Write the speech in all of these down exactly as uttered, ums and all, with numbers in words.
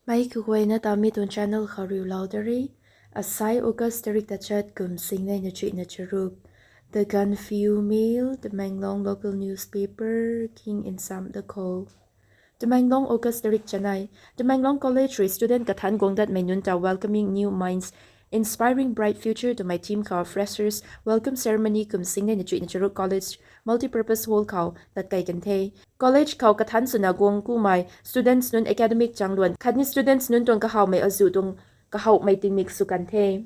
Mei kaguayna ta mi tuang channel khou riulou da ri. Asai August tarik tachat kum singneina chuihna charuk. The Gaanphiu Mail, Tamenglong local newspaper, king insam da kho. Tamenglong, August tarik chanei. Tamenglong College rui student kathan guang datmei nunc ta welcoming new minds, inspiring bright future twmei theme khou freshers welcome ceremony kum singneina chuihna charuk college multipurpose hall khou tat kei kan the. College khou kathan swna guang kumei students nunc academic chang luan khatni students nunc tuang kahawmei azuh tuang kahawmei tingmik sw kan the.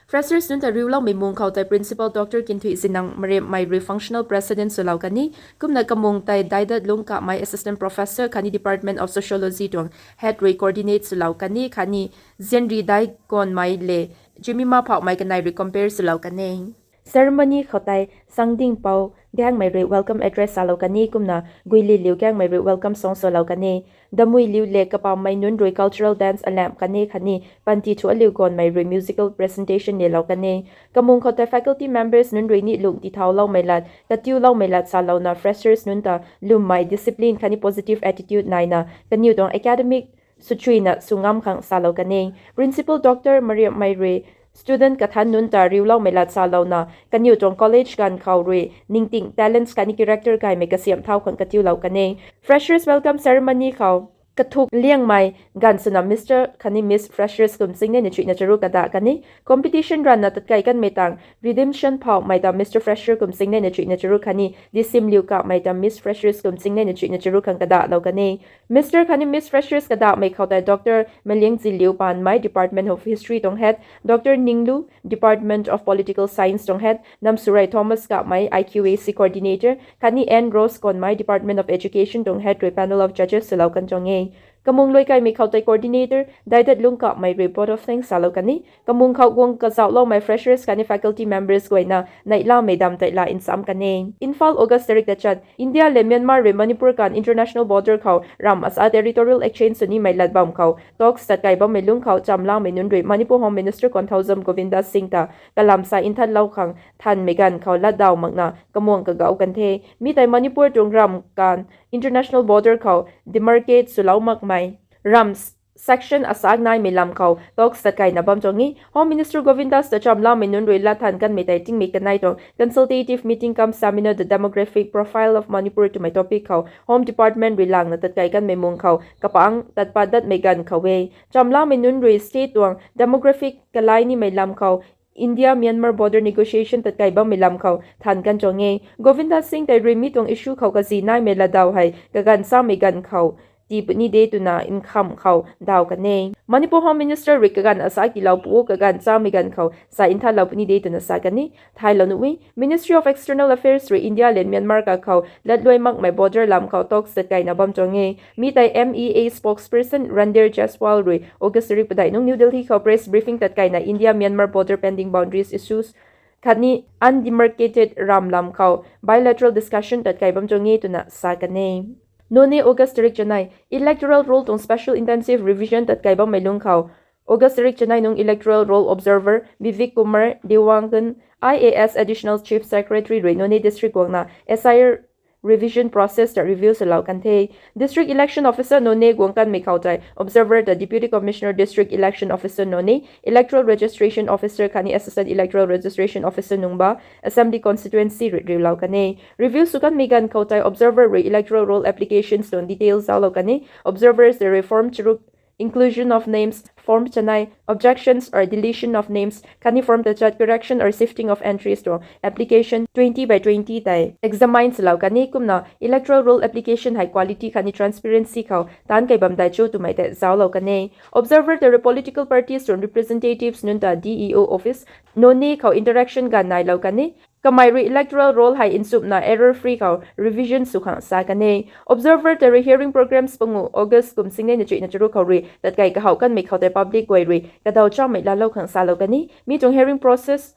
Freshers nunc ta riuloumei mung khou tei Principal Doctor Kinthui Zinang Maremei rui functional president swlou kan e. Kumna kamung tei Daidat Lungkamei Assistant Professor khatni Department of Sociology tuang head rui coordinate swlou kan e khatni Zianri Dai Gonmei le Jemima Phauhmei kanei rui compare swlou kan e. Ceremony khou tei Sangdingpou Gangmei rui welcome address salou kan e kumna Guililiu Gangmei rui welcome song swlou kan e. Damui Liu le Kapammei nunc rui cultural dance alamh kan e khatni Panty Thualiu Gonmei rui musical presentation nilou kan e. Kamung khou tei faculty members nunc rui ni lung tithauloumei lat, katiuloumei lat salouna freshers nunc ta lwmmei discipline khatni positive attitude naina kaniw tuang academic swchuina sw ngam khang salou kan e. Principal Doctor Mariammei rui student kathan nunc ta riuloumei lat salouna kaniw tuang college ganv khou rui ningting talents khatni character gaymei kasiam thau khang katiulou kan e. Freshers welcome ceremony khou kathuk liangmei ganv swna Mister khatni Miss Freshers kum singneina chuihna charuk kada kan e. Competition ranna tatkei kanmei tang Redemption Phauhmei ta Mister Fresher kum singneina chuihna charuk khatni Disimliu Kapmei ta Miss Freshers kum singneina chuihna charuk khang kadalou kan e. Mister khatni Miss Freshers kadamei khou tei Doctor Maliangziliu Panmei, Department of History tuang head, Doctor Ninglu, Department of Political Science tuang head, Namsurai Thomas Kapmei, I Q A C coordinator khatni N Rose Konmei, Department of Education tuang head rui panel of judges swlou kan tuang e. Kamung luaikaimei khou tei coordinator Daidat Lungkamei rui vote of thanks salou kan e. Kamung khou guang kazauhloumei freshers khatni faculty members guayna neihlamei dam tei la nsam kan e. Imphal, August tarik tachat. India le Myanmar rui Manipur kan international border khou ramv asa territorial exchange swnimei lat bam khou talks tatkei bammei lungc khou chamlamei nunc rui Manipur Home Minister Konthoujam Govindas Singh ta kalam sa nthanlou khang thanmei ganv khou latdaw makna kamuang kagauh kan the. Mi tei Manipur tuang ramv kan international border khou demarcate swlou makmei ramv section asak naimei lam khou talks tatkeina bam tuang e. Home Minister Govindas ta chamlamei nunc rui lat than kanmei tei tingmei kanei tuang consultative meeting cum seminar, The Demographic Profile of Manipur twmei topic khou Home Department rui langna tatkei kanmei mung khou kapang tatpat datmei ganv khou e. Chamlamei nunc rui state tuang demographic kalai nimei lam khou India-Myanmar border negotiation tatkei bammei lam khou than kan tuang e. Govindas Singh tei rui mi tuang issue khou kazi naimei latdaw hei kaganv chamei ganv khou tii puni de twna nkham khou daw kan e. Manipur Home Minister rui kaganv asa tiilou pu kaganv chamei ganv khou sa nthanlou puni de twna sa kan e. Thailou nuh e, Ministry of External Affairs rui India le Myanmar kakhou latluai makmei border lam khou talks tatkeina bam tuang e. Mi tei M E A spokesperson Randhir Jaiswal rui August tarik padeih nung New Delhi khou press briefing tatkeina India-Myanmar border pending boundaries issues khatni undemarcated ramv lam khou bilateral discussion tatkei bam tuang e twna sa kan e. Noney, August tarik chanei. Electoral roll tuang special intensive revision tatkei bammei lungc khou August tarik chanei nung electoral roll observer Vivek Kumar Dewangan, I A S Additional Chief Secretary rui Noney district guangna S I R revision process ta review swlou kan the. District Election Officer Noney guang kanmei khou tei observer ta Deputy Commissioner, District Election Officer Noney, Electoral Registration Officer khatni Assistant Electoral Registration Officer nungc ba Assembly Constituency rui riulou kan e. Review sw kanmei ganv khou tei observer rui electoral roll applications tuang details zauclou kan e. Observers tei rui form charuk, inclusion of names, form chanei, objections or deletion of names khatni form tachat, correction or shifting of entries tuang application twenty by twenty tei examine swlou kan e. Kumna electoral roll application hei quality khatni transparency khou taanc kei bam dai cho twmei tei zauclou kan e. Observer tei rui political parties tuang representatives nunc ta D E O office Noney khou interaction ganv nailou kan e. Kamei rui electoral roll hei nchumhna error free khou revision sw khang sa kan e. Observer tei rui hearing programs panguh August kum singneina chuihna charuk khou rui tatkei kahouh kanmei khou tei public guay rui kadaw chamei laalou khang salou kan e. Mi tuang hearing process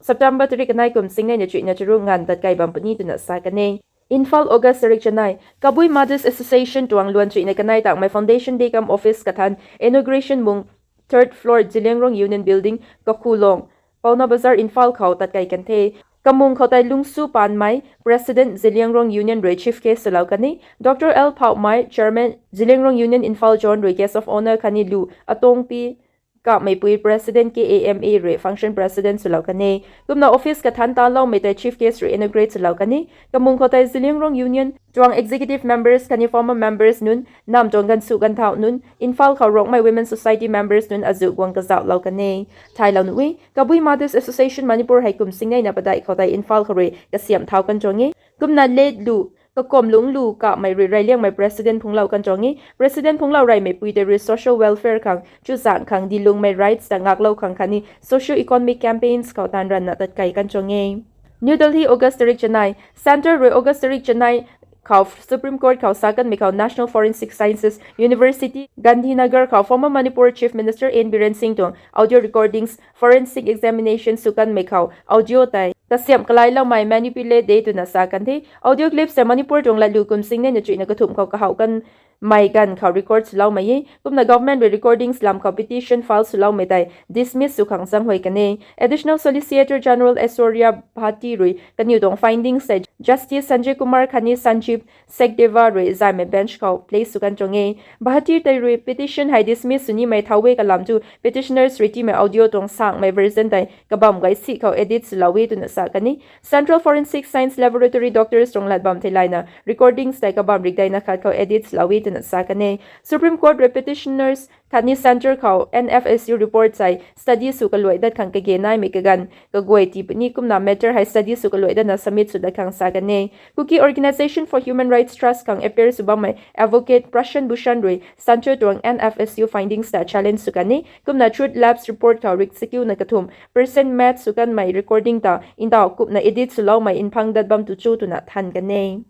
September tarik kanei kum singneina chuihna charuk nganv tatkei bam puni twna sa kan e. Imphal, August tarik chanei. Kabui Mothers Association tuang luan chuihna kanei tangmei Foundation Day cum office kathan inauguration mung third floor Zeliangrong Union Building, Kakhulong, Paona Bazar, Imphal khou tatkei kan the. Kamung khou tei Lungsu Panmei, President Zeliangrong Union rui chief guest swlou kan e. Doctor L Phaumei, Chairman Zeliangrong Union Imphal Zone rui guest of honour khatni Lu Atongpi Kapmeipui, President K A M A rui function president swlou kan e. Kumna office kathanc taloumei tei chief guest rui inaugurate swlou kan e. Kamung khou tei Zeliangrong Union tuang executive members khatni former members nunc, nam tuang ganvsu ganvthau nunc, Imphal khou Rongmei Women Society members nunc azuh guang kazauhlou kan e. Thailou nuh e, Kabui Mothers Association Manipur hei kum singneina padeih khou tei Imphal khou rui kasiamh thau kan tuang e. Kumna late Lu Kakomlung Lu Kapmei rui reyliangmei president phungclou kan tuang e. President phungclou reymeipui tei rui social welfare khang chuzaenghkhang dilungmei rights ta ngaklou khang khatni socio-economic campaigns khou taanv ranvna tatkei kan tuang e. New Delhi, August tarik chanei. Centre rui August tarik chanei khou Supreme Court khou sa kanmei khou National Forensic Sciences University, Gandhinagar khou former Manipur Chief Minister N Biren Singh tuang audio recordings forensic examination sw kanmei khou audio tei kasiamh kalayloumei, manipulate de twna sa kan the. Audio clips tei Manipur tuang latlu kum singneina chuihna kathumh khou kahouh kanmei ganv khou record swloumei e. Kumna government rui recordings lam khou petition file swloumei tei dismiss sw khang zaenghuay kan e. Additional Solicitor General Aishwarya Bhati rui kaniw tuang findings tei Justice Sanjay Kumar khatni Sanjeev Sachdeva rui zaymei bench khou place sw kan tuang e. Bhati tei rui petition hei dismiss sw nimei thau e kalam thu petitioners rui tiimei audio tuang sangmei version tei kabam gay si khou edit swlou e twna sa kan e. Central Forensic Science Laboratory doctors tuang lat bam theilayna recordings tei kabam rikdeina khat khou edit swlou e twna sa kan e. Supreme Court rui petitioners khatni centre khou N F S U report tei study sw kaluai dat khang kage naimei kaganv kaguay tii puni. Kumna matter hei study sw kaluai datna submit sw dat khang sa kan e. Kuki Organisation for Human Rights Trust khang appear sw bammei advocate Prashant Bhushan rui centre tuang N F S U findings ta challenge sw kan e. Kumna Truth Labs report khou rik sakiuna kathumh percent match sw kanmei recording ta ndauh kumna edit swloumei mphang dat bam tu cho twna than kan e.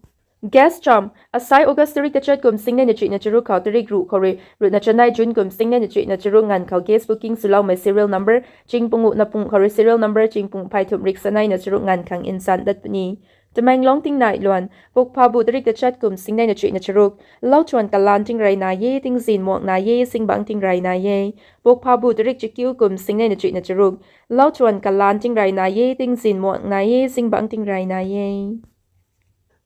Guest chamv. Asai August tarik tachat kum singneina chuihna charuk khou tarik ruh khou rui ruhna chanei June kum singneina chuihna charuk nganv khou guest booking swloumei serial number chingpung guhna pung khou rui serial number chingpung phey thumh rik saneina charuk nganv khang nsan dat puni. Tamenglong tingnai luan. Pukphabu tarik tachat kum singneina chuihna charuk. Lauchuan kalan tingrey nai e, tingzin muang nai e, singbangc tingrey nai e. Pukphabu tarik chakiu kum singneina chuihna charuk. Lauchuan kalan tingrey nai e, tingzin muang nai e, singbangc tingrey nai e.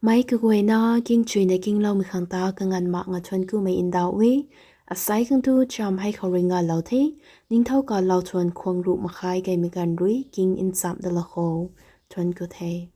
Meic kaguayna kingchuina kingloumei khang ta kanganv mak nga thuanc kumei ndauh e. Asai khang tu chamv hei khou rui ngalou the. Ningthau kalou thuan khwang ruh makhai gaymei ganv rui king nchamh dalou khou thuanc ku the.